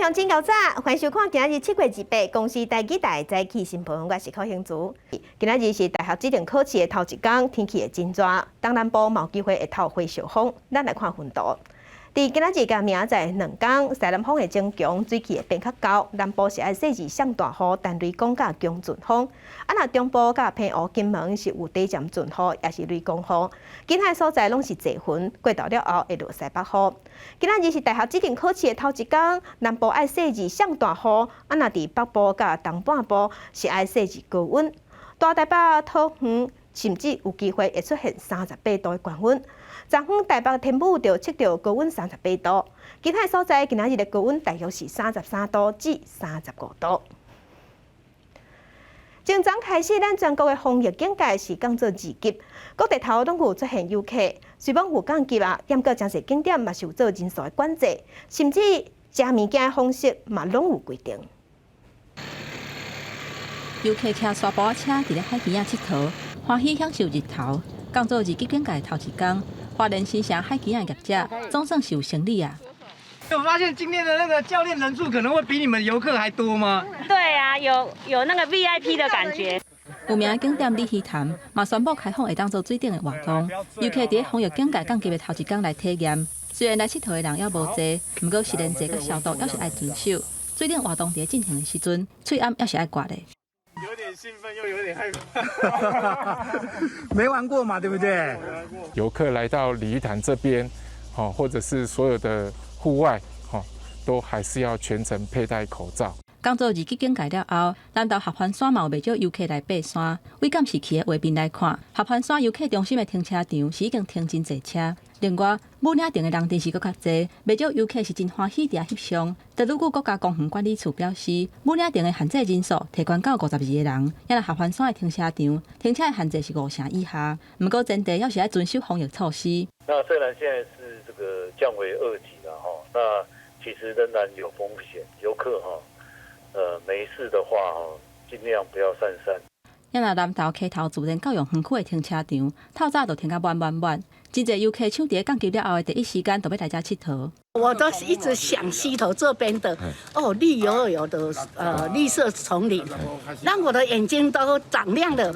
鄉親𠢕早，歡迎收看今仔日7月28公視台語台早起新聞，我是柯興竹。今仔日是大學指定考試的頭一工，天氣會真熱，東南部嘛有機會會透火燒風。咱來看雲圖。佇今仔日佮明仔載兩工，西南風會增強，水汽會變較厚。南部是愛細緻上大雨、單雷公佮強陣風。啊，若中部佮澎湖、金門是有短暫陣雨，抑是雷公雨。其他所在攏是濟雲，過晝了後會落西北雨。今仔日是大學指定考試的頭一工，南部愛細緻上大雨，啊，若佇北部佮東半部是愛細緻高溫。大台北、桃園甚至有機會會出現38度的高溫。昨昏台北天母就測著高溫38度，其他所在今仔日的高溫大約是33度至35度。從昨開始，咱全國的防疫警戒是降做二級，各地頭攏有出現遊客，雖罔有降級啊，毋過誠濟景點嘛是有做人數的管制，甚至食物件的方式嘛攏有規定。遊客騎沙埔仔車佇咧海墘仔𨑨迌，歡喜享受日頭。降做二級警戒頭一工，花蓮新城海墘仔業者總算是有生理啊！有發現今天的那個教練人數可能會比你們遊客還多嗎？對啊，有那個 VIP 的感覺。有名的景點鯉魚潭嘛宣布開放會當做水頂的活動，遊客佇咧防疫警戒降級的頭一工來體驗。雖然來𨑨迌的人猶無濟，毋過實聯制佮消毒猶是愛遵守。水頂活動佇咧進行的時陣，喙罨猶是愛掛咧。有點興奮又有點害怕，沒玩過嘛，對不對？遊客來到鯉魚潭這邊，或者是所有的戶外，都還是要全程佩戴口罩。降做二級警戒了後，南投合歡山嘛有袂少遊客來爬山。對監視器的畫面來看，合歡山遊客中心的停車場是已經停真濟車。另外，武嶺鎮的人真是閣較濟，袂少遊客是真歡喜佇遐翕相。特魯古國家公園管理處表示，武嶺鎮的限制人數提懸到52個人，抑若合歡山的停車場停車的限制是五成以下。毋過前提猶是愛遵守防疫措施。那雖然現在是這個降為二級了哈，那其實仍然有風險，遊客哈，沒事的話哈，盡量不要上山。抑若南投溪頭自然教育園區的停車場，透早就停甲滿滿滿，真濟遊客搶佇咧降級了後的第一時間，就欲來遮𨑨迌。我都一直想溪頭這邊的哦，綠油油的綠色叢林，讓我的眼睛都長亮了。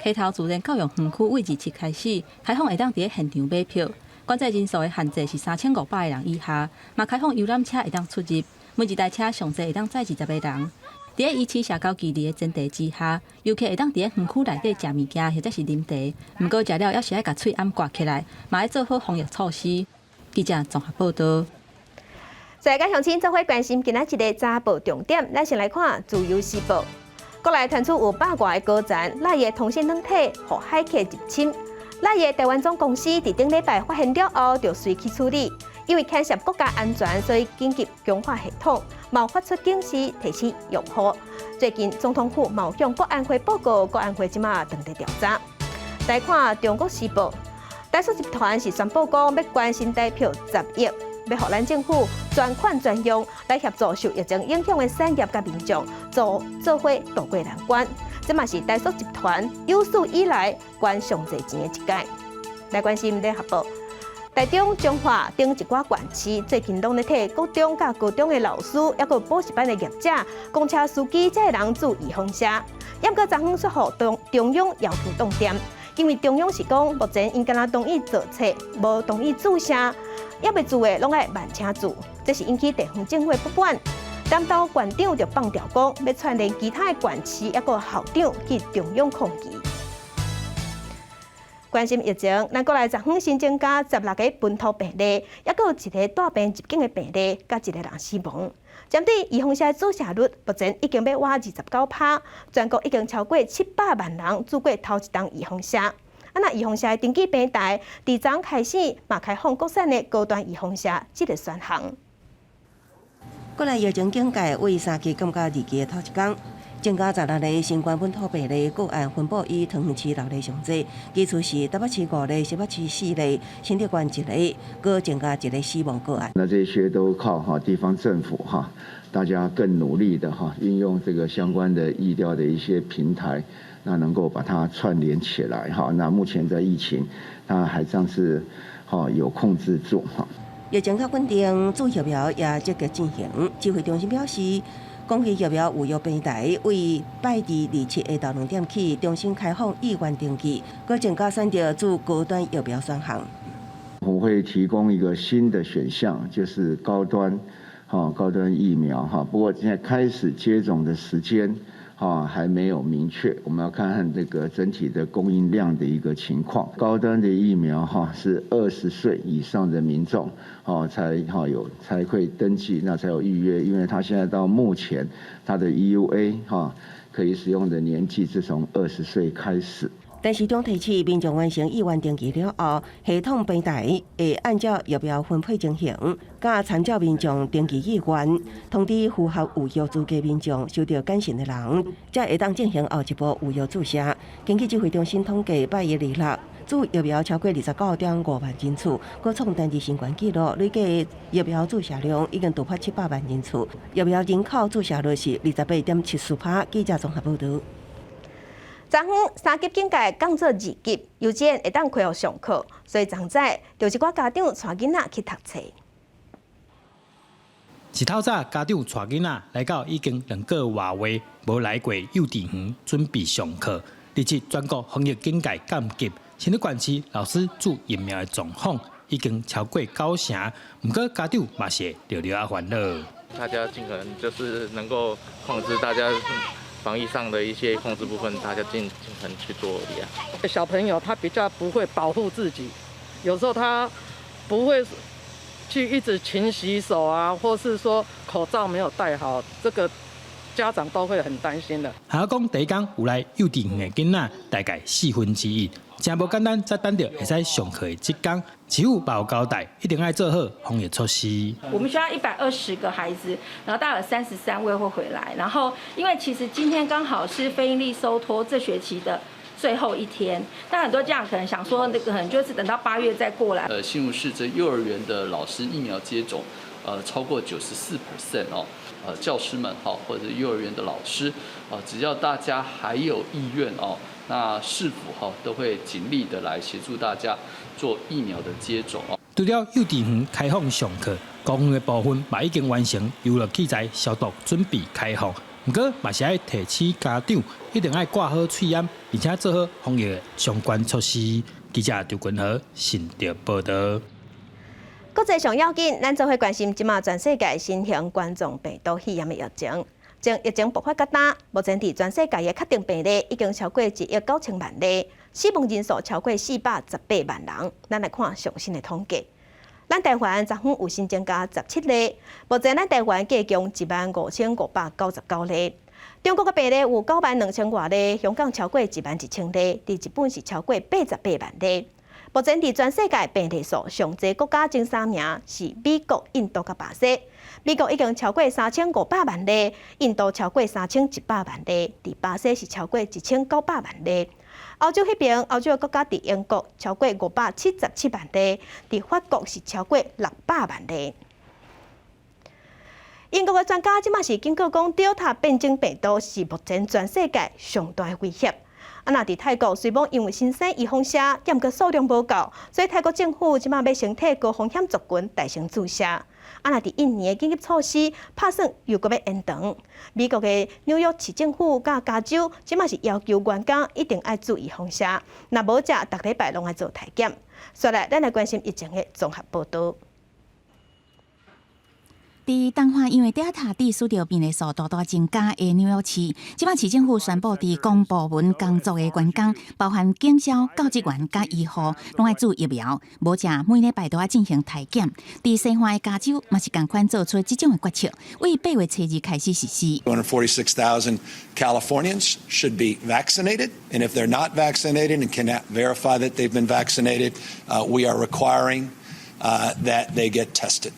溪頭自然教育園區對27開始開放，會當佇咧現場買票，管制人數的限制是3500個人以下，嘛開放遊覽車會當出入，每一台車上濟會當載20個人。佇咧維持社交距離的前提之下，遊客會當佇咧園區內底食物件或者是啉茶，毋過食了猶是愛共喙罨掛起來，嘛愛做好防疫措施。記者綜合報導。在甲鄉親做伙關心今仔日的早報重點，咱先來看《自由時報》。國內傳出有百外個高層賴的通訊軟體予駭客入侵，賴的台灣總公司佇頂禮拜發現了後，就隨去處理。因為牽涉國家安全，所以緊急強化系統，嘛發出警示提醒用戶。最近總統府嘛向國安會報告，國安會這馬正佇調查。來看《中國時報》，台塑集團是宣布講欲捐新台票10億，欲予咱政府專款專用來協助受疫情影響的產業佮民眾做伙渡過難關。這嘛是台塑集團有史以來捐上濟錢的一屆。來關心聯合報。台中、彰化等一寡縣市最近攏咧替國中佮高中的老師，抑閣補習班的業者、公車司機這些人注預防射。毋過昨昏煞予中央要求凍電，因為中央是講目前𪜶敢若同意做冊，無同意注射，猶未注的攏愛慢請注，這是引起地方政府的不滿。南投縣長就放調講，欲串聯其他的縣市抑閣校長去中央抗議。關心疫情，咱國內昨昏新增加16個本土病例，抑閣有一個帶病入境的病例，佮一個人死亡。針對預防射注射率，目前已經欲倚29%，全國已經超過700萬人注過頭一針預防射。啊，若預防射的登記平台，佇昨開始嘛開放國產的高端預防射這個選項。國內疫情警戒對三級降到二級的頭一工，增加16例新冠本土病例個案，分布以桃園市六例上濟，其次是台北市五例，新北市四例，新竹縣一例，閣增加一個死亡個案。那這些都靠哈地方政府哈，大家更努力的哈，運用這個相關的疫調的一些平台，那能夠把它串聯起來哈。那目前在疫情，它還算是哈有控制住哈。疫情較穩定，注疫苗也積極進行。指揮中心表示，公費疫苗預約平台為拜二、二七下晝2點起重新開放意願登記，閣增加選擇注高端疫苗選項。我會提供一個新的選項，就是高端，高端疫苗哈。不過現在開始接種的時間，還沒有明確，我們要看看這個整體的供應量的一個情況。高端的疫苗哈是20歲以上的民眾，才有才會登記，那才有預約，因為他現在到目前他的 EUA 可以使用的年紀是從20歲開始。陳時中提醒民眾完成意願登記了後，系統平台會按照疫苗分配情形，佮參照民眾登記意願，通知符合預約資格民眾收到簡訊的人，才會當進行後一步預約注射。根據指揮中心統計，拜一二六注疫苗超過29.5萬人次，閣創單日新懸紀錄，累計疫苗注射量已經突破700萬人次，疫苗人口注射率是28.74%。記者綜合報導。昨昏三級警戒降做二級，幼稚園會當恢復上課，所以昨早就一寡家長帶囡仔去讀冊。一透早，家長帶囡仔來到已經2個外月無來過幼稚園，準備上課。二七全國防疫警戒降級，新竹縣市老師注疫苗的狀況已經超過九成，毋過家長嘛是會著著仔煩惱。大家盡可能就是能夠控制大家防疫上的一些控制部分，大家盡可能去做而已。小朋友他比較不會保護自己，有時候他不會去一直勤洗手啊，或是說口罩沒有戴好，這個家長都會很擔心的。學校講，第一工有來幼稚園的囡仔大概1/4，誠無簡單，才等著會使上課的這工，市府嘛有交代，一定愛做好防疫措施。我們學校120個孩子，然後大概有33位會回來。然後因為其實今天剛好是非營利收托這學期的最後一天，但很多家長可能想說，那個可能就是等到8月再過來。新竹市這幼兒園的老師疫苗接種，超過94% 哦，教師們哈或者幼兒園的老師，啊，只要大家還有意願哦，那市府哈都會盡力的來協助大家做疫苗的接種哦。除了幼稚園開放上課，公園的部分嘛已經完成遊樂器材消毒，準備開放。毋過嘛是愛提醒家長，一定愛掛好喙罨，並且做好防疫相關措施。記者張君和新竹報導。國際上要緊，咱做伙關心這馬全世界新型冠狀病毒肺炎的疫情。從疫情爆發到今，目前佇全世界的確定病例已經超過1億9千萬例，死亡人數超過418萬人。咱來看上新的統計。咱台灣昨昏有新增加17例，目前咱台灣計共15,599例。中國的病例有9萬2千外例，香港超過1萬1千例，佇日本是超過88萬例。目前佇全世界病例數上濟國家前三名是美國、印度佮巴西。美國已經超過3500萬例，印度超過3100萬例，佇巴西是超過1900萬例。歐洲彼邊，歐洲的國家佇英國超過577萬例，佇法國是超過600萬例。英國的專家這馬是警告講，Delta 變種病毒是目前全世界上大的威脅。啊，若佇泰國雖罔因為新生預防射，毋過數量無夠，所以泰國政府這馬欲先替高風險族群代先注射。啊，若佇印尼的緊急措施，拍算又閣欲延長。美國的紐約市政府佮加州，這馬是要求員工一定愛注預防射，若無者，逐禮拜攏愛做體檢。紲來，咱來關心疫情的綜合報導。佇東岸因為 Delta 致使著病例數大大增加的紐約市，這擺市政府宣布，佇公部門工作的員工，包含警消、教職員佮醫護，攏愛注疫苗，無者每禮拜都愛進行體檢。佇西岸的加州嘛是仝款做出這種的決策，為8月初2開始實施。 246,000 Californians should be vaccinated, and if they're not vaccinated and cannot verify that they've been vaccinated, we are requiring that they get tested.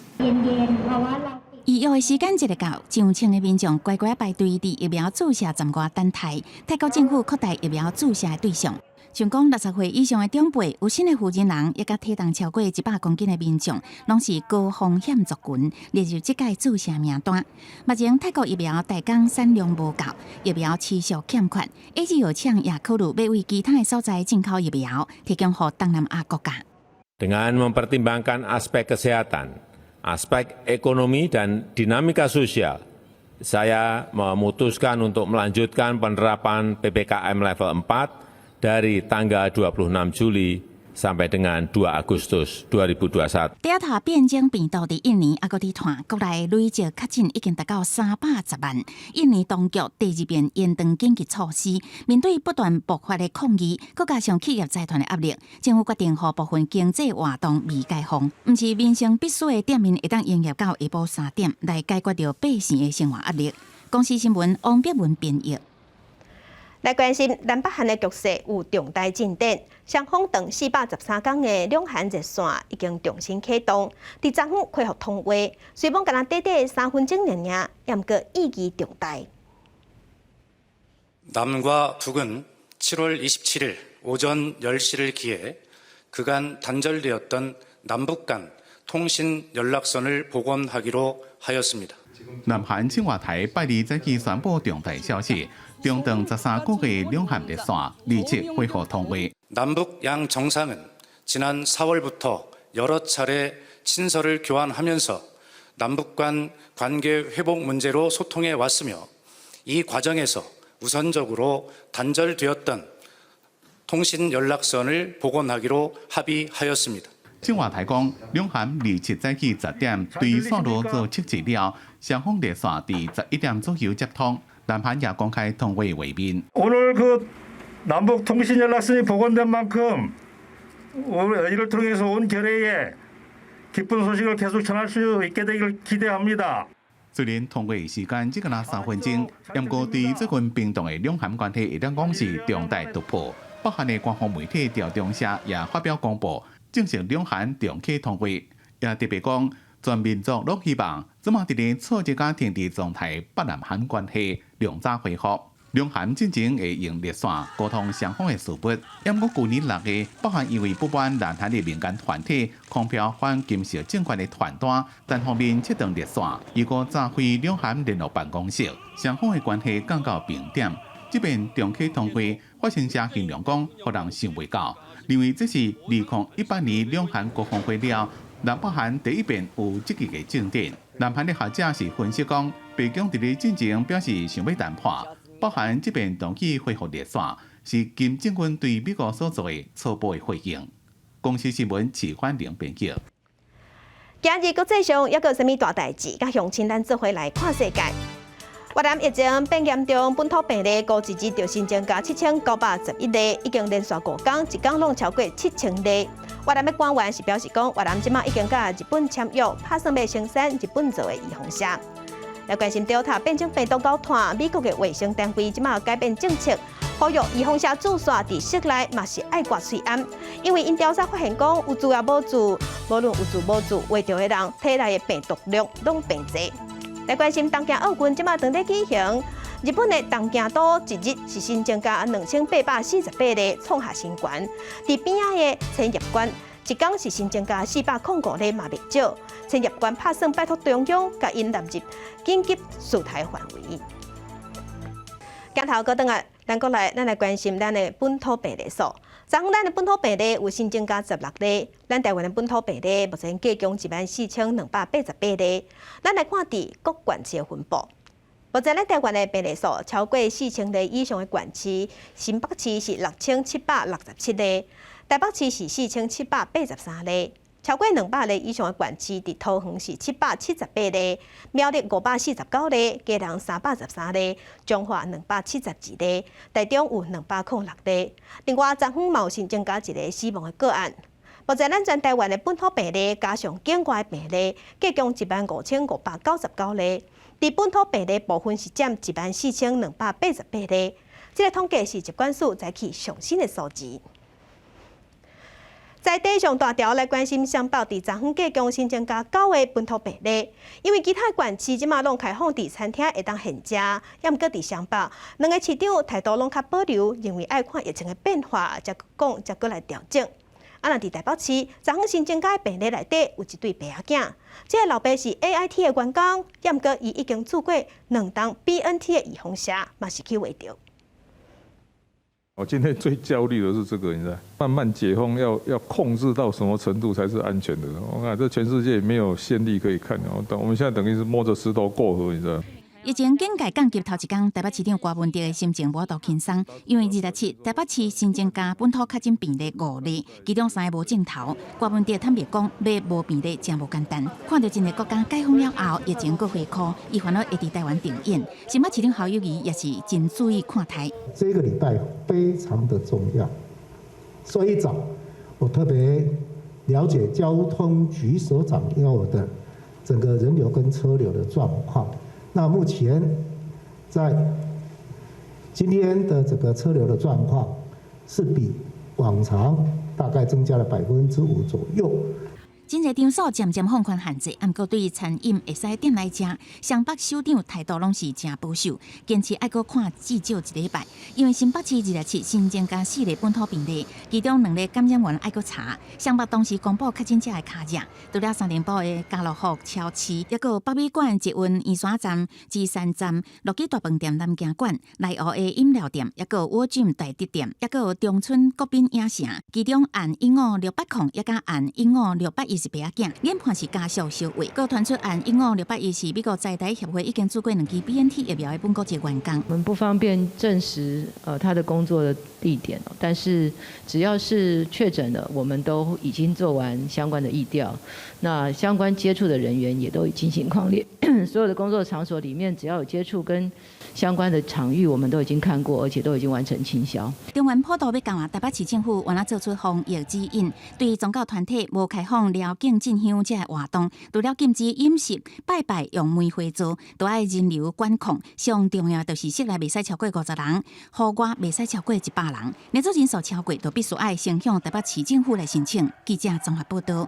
預約的時間一個到，上千个民眾乖乖排隊佇疫苗注射站外等待。泰國政府擴大疫苗注射的對象，像講60歲以上的長輩、有身的負責人，以及體重超過100公斤的民眾，攏是高風險族群，列入這屆注射名單。目前泰國疫苗代工產量無夠，疫苗持續欠缺，AZ 藥廠也考慮欲為其他的所在進口疫苗，提供予東南亞國家。Dengan mempertimbangkan aspek kesehatan, aspek ekonomi dan dinamika sosial, saya memutuskan untuk melanjutkan penerapan PPKM level 4 dari tanggal 26 Juli sampai dengan 2 Agustus 2021. 德爾塔變種病毒佇印尼猶閣佇傳，國內累計確診已經達到310萬。印尼當局第二遍延長緊急措施，面對不斷爆發的抗議，閣加上企業財團的壓力，政府決定予部分經濟活動未解封，毋是民生必須的店面會當營業到下晡3點，來解決著百姓的生活壓力。公視新聞王碧文編譯。來關心南北韓的局勢有重大進展，雙方長413公的兩韓熱線已經重新啟動，佇昨昏恢復通話，雖罔敢若短短3分鐘爾爾，毋過意義重大。 남과 북은 7월 27일 오전 10시를 기해 그간 단절되었던 남북 간 통신 연락선을 복원하기로 하였습니다. 南韓青瓦台拜二早起宣布重大消息，中斷13個月兩韓熱線立即恢復通話。 남북 양 정상은 지난 4월부터 여러 차례 친서를 교환하면서 남북 간 관계 회복 문제로 소통해 왔으며 이 과정에서 우선적으로 단절되었던 통신 연락선을 복원하기로 합의하였습니다. 青瓦台講，兩韓27早起10點對線路做測試了，雙方熱線佇11點左右接通。南韓也公開通話畫面。 오늘 그 남북 통신 연락선이 복원된 만큼 이를 통해서 온 겨레에 기쁜 소식을 계속 전할 수 있게 되길 기대합니다. 雖然通話時間只敢若3分鐘，毋過對最近冰凍的兩韓關係會當講是重大突破。北韓的官方媒體朝中社也發表公報，證實兩韓重啟通話，也特別講全民族攏希望，這馬佇咧挫折佮停滯狀態北南韓關係量早恢復。兩韓進前會用熱線溝通雙方的事務。毋過舊年6月，北韓因為不滿南韓的民間團體控票反金日成政權的傳單，單方面切斷熱線，又閣炸毀兩韓聯絡辦公室，雙方的關係降到冰點。這遍重啟通話，法新社形容講，予人想袂到，認為這是2018年兩韓高峰會了，南北韓第一遍有積極的進展。南韓的學者是分析講，白宮佇咧進前表示想欲談判，北韓這遍動議恢復熱線，是金正恩對美國所做的初步的回應。公視新聞齊歡玲編輯。今日國際上猶閣有啥物大代誌？佮鄉親咱做伙來看世界。越南疫情變嚴重，本土病例過一日就新增加7911例，已經連續5工，一工攏超過7000例。越南的官員是表示講，越南這馬已經佮日本簽約，拍算欲生產日本做的預防射。來關心 Delta 變種病毒𠢕傳，美國的衛生單位這馬改變政策，呼籲預防射注射佇室內嘛是愛掛喙罨，因為𪜶調查發現講，有注抑無注，無論有注無注，患著的人體內的病毒量攏變濟。來關心東京奧運，這馬正咧舉行。日本的東京都一日是新增加2848例，創下新高。佇邊仔的千葉縣，一工是新增加405例，嘛袂少。千葉縣拍算拜託中央，共𪜶納入緊急事態範圍。鏡頭閣轉來，咱過來，咱來關心咱的本土病例數。昨昏咱的本土病例有新增加16例，咱台灣的本土病例目前計共14,288例。咱來看佇各縣市的分布。目前咱台灣的病例數超過4000例以上的縣市，新北市是6767例，台北市是4783例。超過200例以上的縣市，佇桃園是778例，苗栗549例，基隆313例，彰化272例，台中有206例。另外，昨昏嘛有新增加一个死亡的個案。目前咱全台灣的本土病例加上境外病例，計共15,599例。佇本土病例部分是佔14,288例。這个統計是疾管署早起上新的數字。在地上大條來關心雙北佇昨昏計共新增加九个本土病例，因為其他縣市這馬攏開放佇餐廳會當現食，猶毋過佇雙北兩个市長態度攏較保留，認為愛看疫情的變化，才講才閣來調整。啊，若佇台北市，昨昏新增加的病例內底有一對爸仔囝，這个老爸是 AIT 的員工，猶毋過伊已經注過兩針 BNT 的預防射，嘛是去患著。我今天最焦慮的是這個，你知道，慢慢解封要控制到什麼程度才是安全的？我看這全世界沒有先例可以看，等我們現在等於是摸着石頭過河，你知道。疫情警戒降級頭一工，台北市長柯文哲的心情無法度輕鬆，因為27台北市新增加本土確診病例五例，其中三个無症頭。柯文哲坦白講，欲無病例誠無簡單。看著真濟國家解封了後，疫情閣回箍，伊煩惱會佇台灣重演。新北市長侯友宜也是真注意看待。這個禮拜非常的重要，所以一早我特別了解交通局所掌握的整個人流跟車流的狀況。那目前在今天的這個車流的狀況是比往常大概增加了5%左右。真濟場所漸漸放寬限制，毋過對餐飲會使店來食，雙北首長態度攏是誠保守，堅持愛閣看至少一禮拜。因為新北市27新增加四例本土病例，其中兩例感染源愛閣查。雙北當時公布確診者的跤跡，除了三重埔的家樂福超市，抑閣有北美館捷運圓山站、芝山站、洛基大飯店南京館、內湖的飲料店，抑閣有沃俊大德店，抑閣有中村國賓影城。其中案15680，抑佮案15618件，研判是家屬相話。閣傳出案15681是美國在台協會已經注過兩劑 BNT 疫苗的本國籍員工。我們不方便證實他的工作的地點，但是只要是確診的，我們都已經做完相關的疫調，那相關接觸的人員也都已進行匡列。所有的工作場所裡面，只要有接觸跟相關的場域，我們都已經看過，而且都已經完成清消。中元普渡欲到啊，台北市政府原來做出防疫指引，對宗教團體無開放寮境進香這个活動，除了禁止飲食、拜拜用梅花座，都愛人流管控。上重要就是室內袂使超過50人，戶外袂使超過100人。若做人數超過，就必須愛先向台北市政府來申請。記者綜合報道。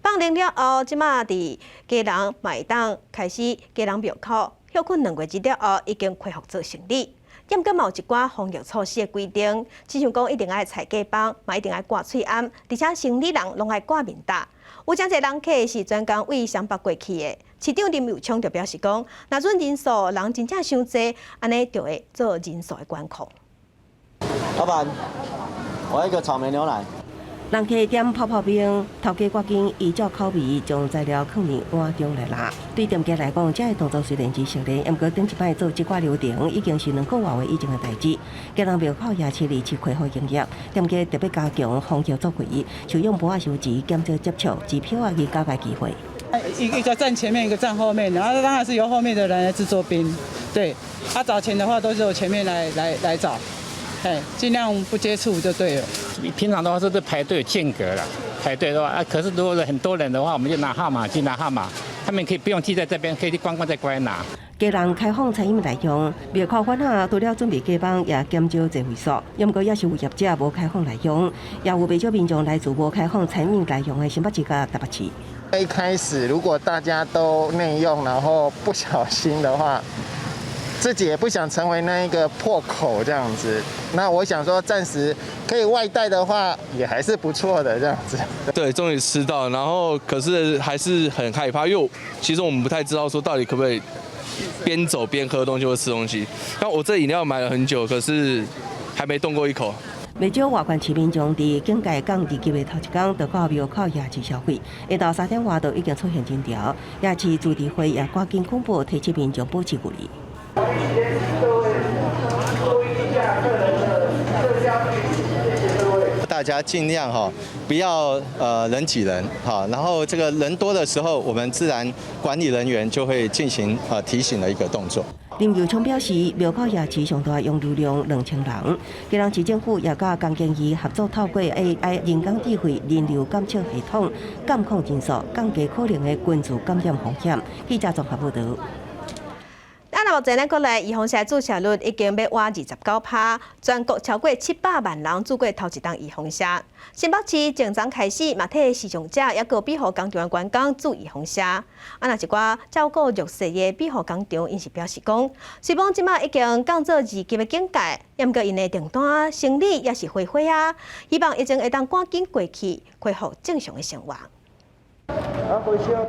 放靈了後，這馬佇基隆嘛會當開始基隆廟口歇睏2月日了後，已經恢復做生理。毋過嘛有一寡防疫措施的規定，親像講一定愛採隔板，嘛一定愛掛喙罨，而且生理人攏愛掛面罩。有誠濟人客是專工為雙北過去的。市長林右昌就表示講，若準人數人真正傷濟，按呢就會做人數的管控。老闆，我要一個草莓牛奶。人客點泡泡冰，頭家趕緊依照口味將材料囥佇碗中來拿。對店家來講，這个動作雖然是熟練，毋過頂一擺做這寡流程已經是2個外月以前的代誌。基隆廟口夜市27恢復營業，店家特別加強防疫作為，使用布仔收錢減少接觸，支票仔去加蓋機會。一個站前面，一個站後面，然後當然是由後面的人來製作冰。對，他找錢的話都是由前面來找。哎，盡量不接觸就對了。平常的話是排隊間隔了，排隊的話啊，可是如果是很多人的話，我們就拿號碼去拿號碼，他們可以不用記在這邊，可以去觀光再過來拿。基隆開放餐飲內用，廟口反下除了準備隔板，也減少座位數。毋過也是有業者無開放內用，也有袂少民眾來自無開放餐飲內用的新北市佮台北市。一開始如果大家都內用，然後不小心的話，自己也不想成為那一個破口這樣子。那我想說，暫時可以外帶的話，也還是不錯的這樣子。對，終於吃到，然後可是還是很害怕，因為其實我們不太知道說到底可不可以邊走邊喝東西或吃東西。那我這飲料買了很久，可是還沒動過一口。袂少外縣市民眾佇警戒降二級的頭一工，就到廟口夜市消費。下晝3點外就已經出現人潮，夜市自治會也趕緊廣播提醒民眾保持距離。注意一下客人的社交距離，謝謝各位。大家盡量哈，不要人擠人哈，然後這個人多的時候，我們自然管理人員就會進行提醒的一個動作。林右昌表示，廟口夜市上大容留量2000人，基隆市政府也佮江建議合作，透過 AI 人工智慧人流監測系統，監控人數，降低可能的群聚感染風險。記者綜合報導。啊，那目前咱國內預防射注射率已經欲倚29%，全國超過700萬人注過頭一針預防射。新北市前昨開始嘛，替視障者抑閣庇護工廠的員工注預防射。啊，若一寡照顧弱勢的庇護工廠，𪜶是表示講，雖罔這馬已經降做二級的警戒，毋過𪜶的訂單生理也是火火啊，希望疫情會當趕緊過去，恢復正常的生活。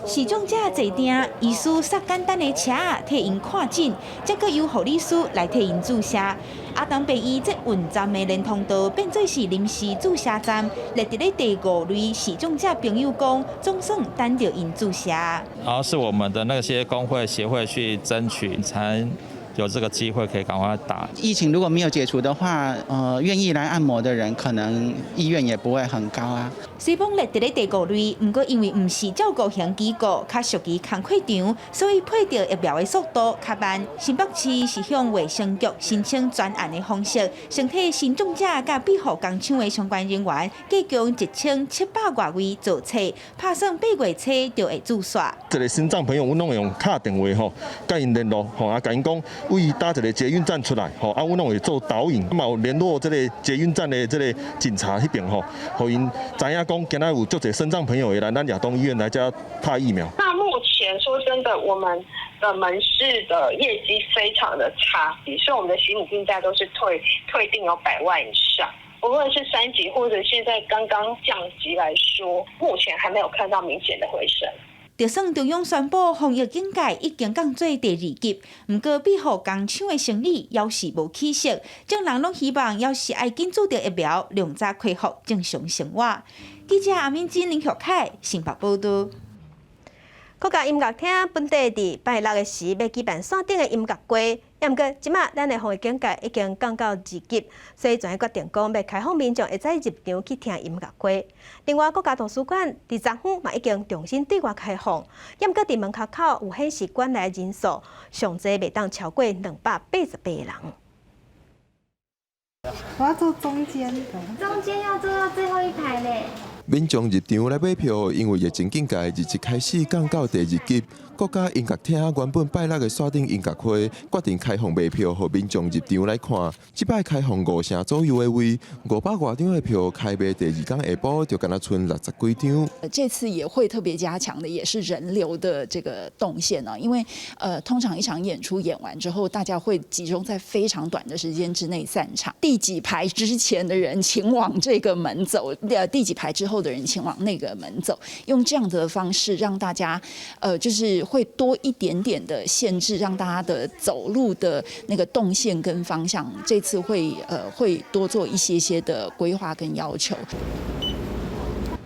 視障者坐定，醫師塞簡單的車替𪜶看診，才閣由護理師來替𪜶注射。亞東病院這運站的連通道變做是臨時注射站，列佇咧第五類視障者朋友講，總算等著𪜶注射。然後是我們的那些工會協會去爭取，才有這個機會可以趕快打。疫情如果沒有解除的話，願意來按摩的人可能意願也不會很高啊。雖講列佇咧第五類，毋過因為毋是照顧型機構，較屬於工課場，所以配著疫苗的速度較慢。新北市是向衛生局申請專案的方式，先替身障者佮庇護工廠的相關人員，共1700外位做冊，拍算8月初就會注射。這个身障朋友，阮攏會用敲電話吼，佮𪜶聯絡吼，啊，共𪜶講為佗一个捷運站出來吼，啊，阮攏會做導引，嘛有聯絡這个捷運站的這个警察彼邊吼，予𪜶知影講今仔有足濟身障朋友會來咱亞東醫院來遮打疫苗。那目前說真的，我們的門市的業績非常的差，所以我們的新訂單都是退訂有100萬以上。無論是3級或者現在剛剛降級來說，目前還沒有看到明顯的回升。就算中央宣布防疫警戒已經降做第二級，毋過庇護工廠的生意猶是無起色。眾人攏希望，猶是愛緊注著疫苗，量早恢復正常生活。記者阿敏珍、林玉凱新北報導。國家音樂廳本底佇拜六的時欲舉辦線頂的音樂會，毋過這馬咱的防疫警戒已經降到二級，所以全決定講欲開放民眾會使入場去聽音樂會。另外，國家圖書館佇昨昏嘛已經重新對外開放，毋過佇門口口有顯示館內人數上濟袂當超過288人。我要坐中間的，中間要坐到最後一排嘞。民眾入場來買票，因為疫情警戒日日開始降到第二級。國家音樂廳原本拜六的線頂音樂會，決定開放賣票，予民眾入場來看。這擺開放5成左右的位，500外張的票開賣，第二工下晡就干焦賰60幾張。這次也會特別加強的，也是人流的這個動線啊，因為通常一場演出演完之後，大家會集中在非常短的時間之內散場。第幾排之前的人請往這個門走，第幾排之後的人請往那個門走，用這樣的方式讓大家，就是會多一點點的限制，讓大家的走路的那個動線跟方向，這次會多做一些些的規劃跟要求。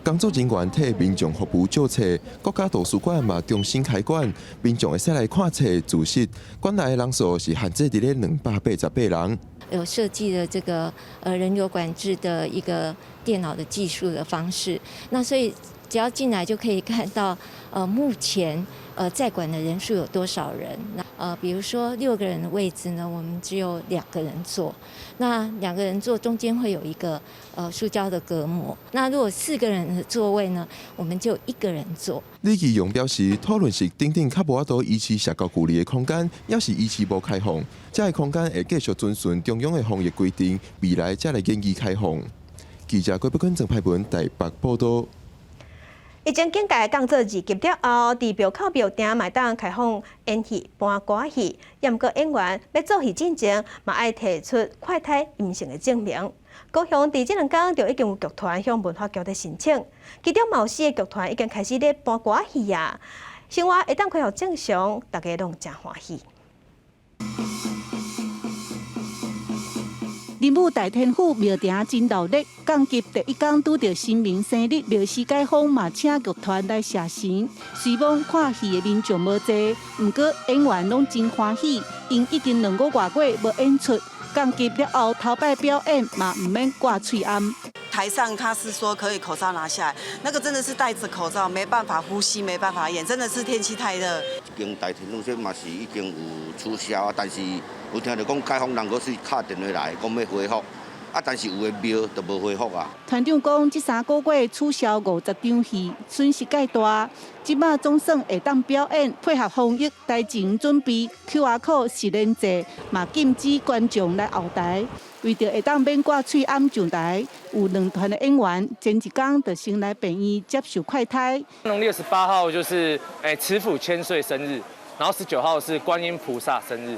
工作人員替民眾服務借冊，國家圖書館嘛重新開館，民眾會使來看冊自習。館內的人數是限制佇咧288人。有設計了這個人流管制的一個電腦的技術的方式，那所以只要進來就可以看到，目前在館的人數有多少人。那比如說6個人的位置呢，我們只有兩個人坐，那兩個人坐中間會有一個塑膠的隔膜。那如果四個人的座位呢，我們就一個人坐。李其榮表示，討論室等等較無法度維持社交距離的空間，猶是維持無開放，這个空間會繼續遵循中央的防疫規定，未來才來建議開放。記者郭北坤、鄭派文台北報道。疫情警戒降做二級了後，佇廟口廟埕嘛會當開放演戲、搬歌仔戲，毋過演員欲做戲進前，嘛愛提出快篩陰性的證明。高雄佇這兩工就已經有劇團向文化局咧申請，其中嘛有四个劇團已經開始咧搬歌仔戲啊，生活會當恢復正常，大家攏誠歡喜。林武大天府廟埕真熱鬧，降級第一工拄著神明生日，廟司解封嘛請劇團來謝神。雖罔看戲的民眾無濟，毋過演員攏真歡喜，𪜶已經2個外月無演出，降級了後頭擺表演嘛毋免掛喙罨。台上他是說可以口罩拿下來，那個真的是戴着口罩沒辦法呼吸，沒辦法演，真的是天氣太熱。這間大天府說嘛是已經有取消啊，但是有聽著講解封人閣是敲電話來講欲恢復，啊，但是有的廟就無恢復啊。團長講，這3個月取消50場戲，損失蓋大。這馬總算會當表演，配合防疫台前準備 QR code 實聯制，嘛禁止觀眾來後台。為著會當免掛喙罨上台，有兩團的演員前一工就先來病院接受快篩。農曆18號就是慈父千歲生日，然後19號是觀音菩薩生日。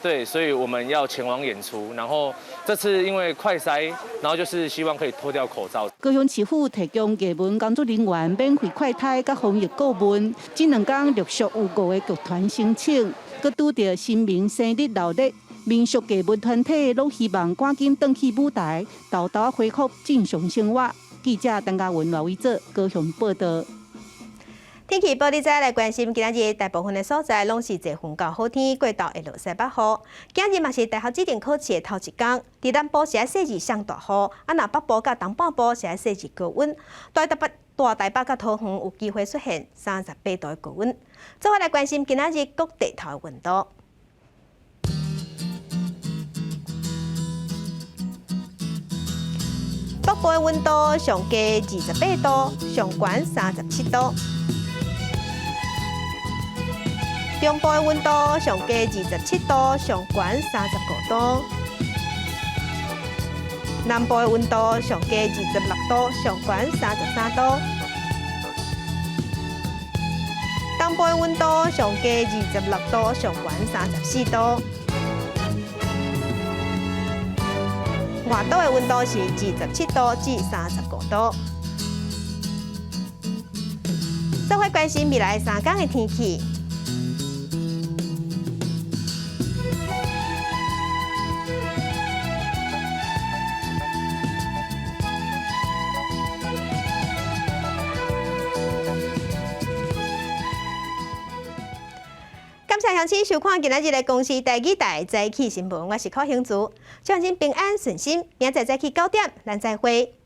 對，所以我們要前往演出。然後這次因為快篩，然後就是希望可以脫掉口罩。高雄市府提供藝文工作人員免費快篩佮防疫顧問，這兩工陸續有五个劇團申請，閣拄著新民生日鬧熱，民俗藝文團體攏希望趕緊轉去舞台，沓沓恢復正常生活。記者陳嘉文、羅偉哲高雄報道。天氣報你知來關心，今仔日大部分的所在攏是濟雲到好天，過晝會落西北雨。今日嘛是大學指定考試的頭一工，佇南部是愛雪日上大雨，啊若北部佮東半部是愛雪日高溫。大台北、大台北佮桃園有機會出現38度的高溫。做伙來關心今仔日各地頭的溫度。北部的溫度上低28度，上懸37度。中部的溫度上低27度，上懸35度。南部的溫度上低26度，上懸33度。東部的溫度上低26度，上懸34度。外島的溫度是27度至35度。做伙關心未來三天的天氣。感謝鄉親收看今仔日的公視台語台早起新聞，我是柯興竹，祝鄉親平安順心，明仔載早起9點，咱再會。